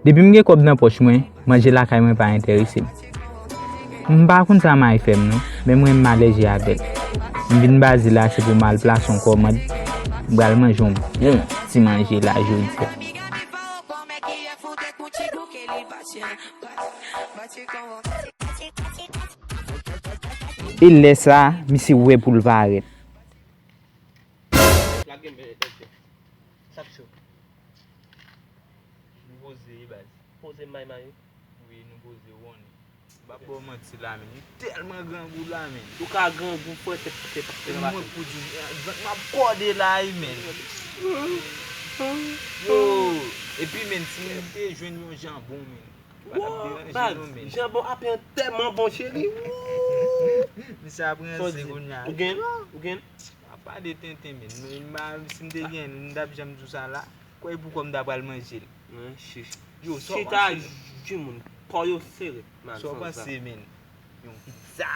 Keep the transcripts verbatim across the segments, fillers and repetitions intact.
Depi m gen kòb nan pòch mwen, manje lakay mwen pa enterese m. M pa konn sa may fè m non, men mwen m alèji avè l. M vin Bazil la se pou m al plase yon kòmand, m pral manje yon bon ti manje la jodi a. E lè sa, misye wè pou l parèt. Lage m, eh, eh, eh. Sa k cho? Nou poze, wi, baz. Poze may may wi. Wi, nou poze, wi. M p ap ba w manti la, men. Li tèlman grangou la, men. Ou ka grangou, frè, se, se, se, e mwen pou di, vant m ap kòde la, wi, men. Yo, epi, men, si m te jwenn yon janbon, men. Wow, baz, janbon ape an tèlman bon, cheri. Misye ap ranse kounye a. Ou gen? Ou gen? A pa de tenten, men. Men, m pa, si m te gen, m t ap janm di w sa la. Kwè pou kò m ta pral manje l. Yo, sa w panse? Chita, timoun, kò yo sere. Sa w panse, men? Yon pizza.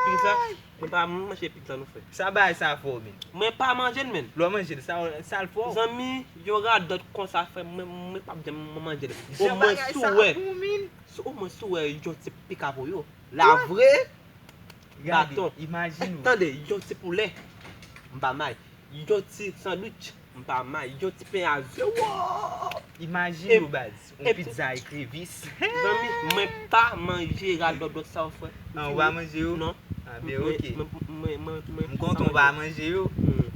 Pizza? Mwen pa manje pizza non, frè. Sa bagay sa fò, men. Mwen pa manje l, men. Lè w manje l, sa, sa l fò? Zanmi, yon radòt konsa, frè, mwen, mwen p ap janm manje l. Omwen si w wè, omwen si w wè yon ti pika pou yo. La vre? Gade, baton. Imajine w. Tande, yon ti poulè. M pa may. Yon ti sandwich. M pa may. Yon ti pen a ze. Wow! Imajine w, baz. Yon pizza ekrevis. Zanmi, mwen pa manje radòdòt sa yo, frè. An, ou pa manje yo? Non. A, ben, ok. M kontan w pa manje yo.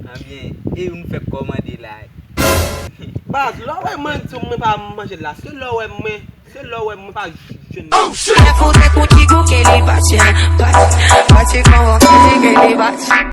A, ben, e ou fèk kòmande la. Baz, lè w wè mwen di w mwen pa manje la, se lè w wè mwen, se lè w wè mwen pa jwenn. Oh, shit! Lè pou te kou ti gou ke li bati, bati, bati, kon wè ke li bati.